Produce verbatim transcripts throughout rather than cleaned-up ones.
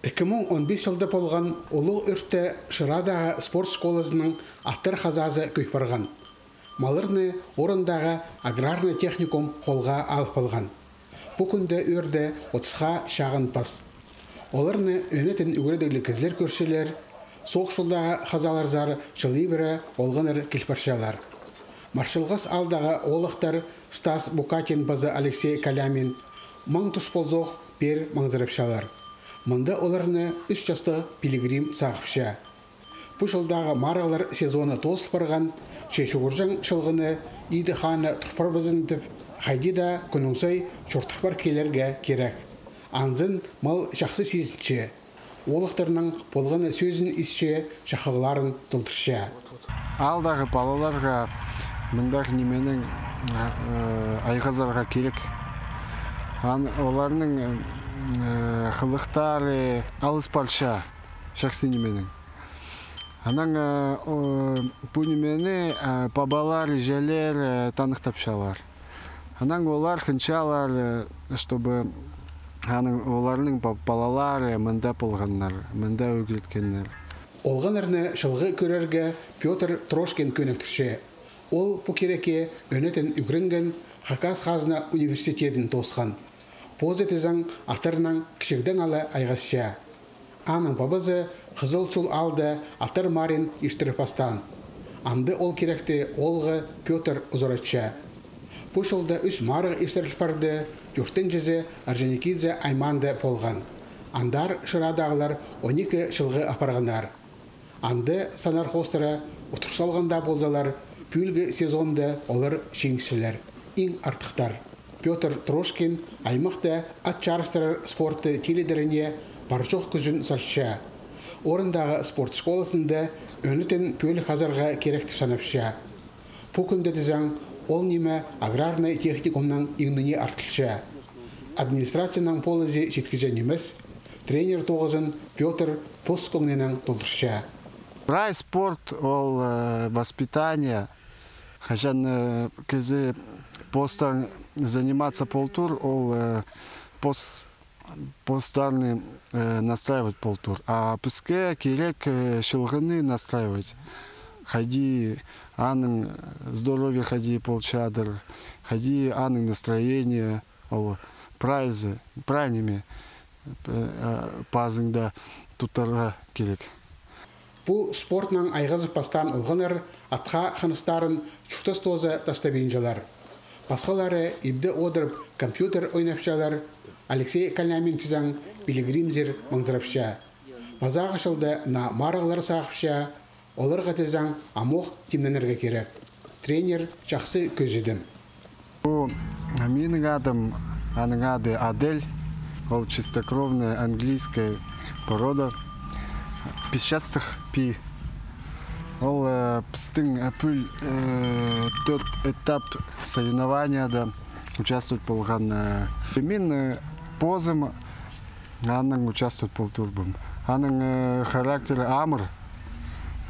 Ікі муң он пис чылда полған улуғ ӱртте Шырадағы спорт школазының аттар хазаазы кӧй парған. Малларны орындағы аграрный техникум холға алып алған. Пу кӱнде ӧӧрде отысха чағын пас. Оларны ӧнетін ӱгредігліг кізілер кӧрчелер, соғыс чолдағы хазааларзар чыл ибіре олғаннар кил парчалар. Марчылғас аалдағы оолахтар Стас Букатин паза Алексей Калямин маң тус ползох пеер маңзырапчалар. Мында оларны ӱс частығ Пилигрим сағыпча. Пу чылдағы марығлар сезоны тоозыл парған, че чуғырҷаң чылғыны иді-ханы тур парбазын тіп, хайди даа кӱннің сай чуртап пар килерге кирек. Анзын мал чахсы сизінче. Оолахтарның полғаны сӧзін исче, чахығларын толдырча. Аалдағы палаларға мындағ нименің, э, айғазарға кирек. Ан-, оларның, э, хылыхтары алыс парча чахсы нименің. Анаң, э, о, пу нимені, э, пабалар, іҷелер, э, таныхтапчалар. Анаң олар хынчалар, э, чтобы анаң оларның па-, палалары мында полғаннар, мында ӱгреткеннер. Олғаннарны чылғы кӧрерге Пётр Трошкин кӧніктірче. Ол пу кирекке ӧнетін ӱгренген, Хакас хазна университедін тоосхан. Позы тізең аттарнаң кічігдең ала айғасча. Аның пабазы Хызыл Чул аалда аттар марин иртіріп пастаан. Амды ол киректі оолғы Пётр узаратча. Пу чылда ӱс марығ иртіріл парды, тӧртінҷізі Орджоникидзе аймаанда полған. Андар Шырадағылар он ікі чылғы апарғаннар. Анда санар хоостыра удур салған даа ползалар, пӱӱлгі сезонда олар чиңісчелер. Иң артыхтар. Пётр Трошкин аймахта ат чарыстырар спортты тилідеріне пар-чох кӱзін салча. Орындағы спорт школазында ӧнетін пӧлік хазарға кирек тіп санапча. Пу кӱнде тізең ол ниме аграрный техникумның иңніне артылча. Администрацияның полызы читкіҷе нимес, тренер тоғызын Пётр пос кӧңнінең толдырча. Прай спорт ол, э, воспитание. Хаҷан, э, кізі постаң заниматься полтыр, ол, э, пос-, постарны, э, настраивать полтыр. А піске кирек, э, чылғыны настраивать. Хайди аның здоровье хайди полчадыр, хайди аның настроение, ол прайзы, прай ниме, э, пазыңда тутарға кирек. Пу спортнаң айғазып пастаан олғаннар атха хыныстарын чуртас тооза тастабинчалар. Пасхалары ибде одырып компьютер ойнапчалар, Алексей Калямин тізең пилигримзер маңзырапча. Пазағы чылда наа марығлар сағыпча, оларға тізең амох тимненерге кирек. Тренер чахсы кӧзідім. Пу минің адым, аның ады Адель. Ол чистокровная английская порода. Пис частығ пии. Ол, э, пістің, э, пӱӱл, э, тӧрт этап соревнованияда участвовать полған, э, мин, э, позым анаң участвовать пол турбам. Аның, э, характері амыр.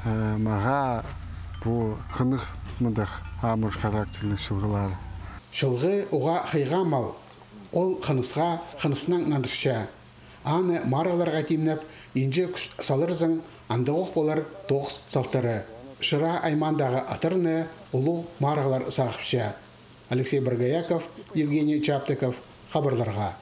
Э, мағаа пу хынығ мындағ амыр характернің чылғылары. Чылғы уғаа хыйға мал. Ол хынысха, хыныснаң нандырча. Аны марығларға тимнеп, инҷе кӱс саларзың, андағох полар тоғыс салтары. Шыра аймаандағы аттарны улуғ марығлар сағыпча. Алексей Боргояков, Евгений Чаптыков, хабарларға.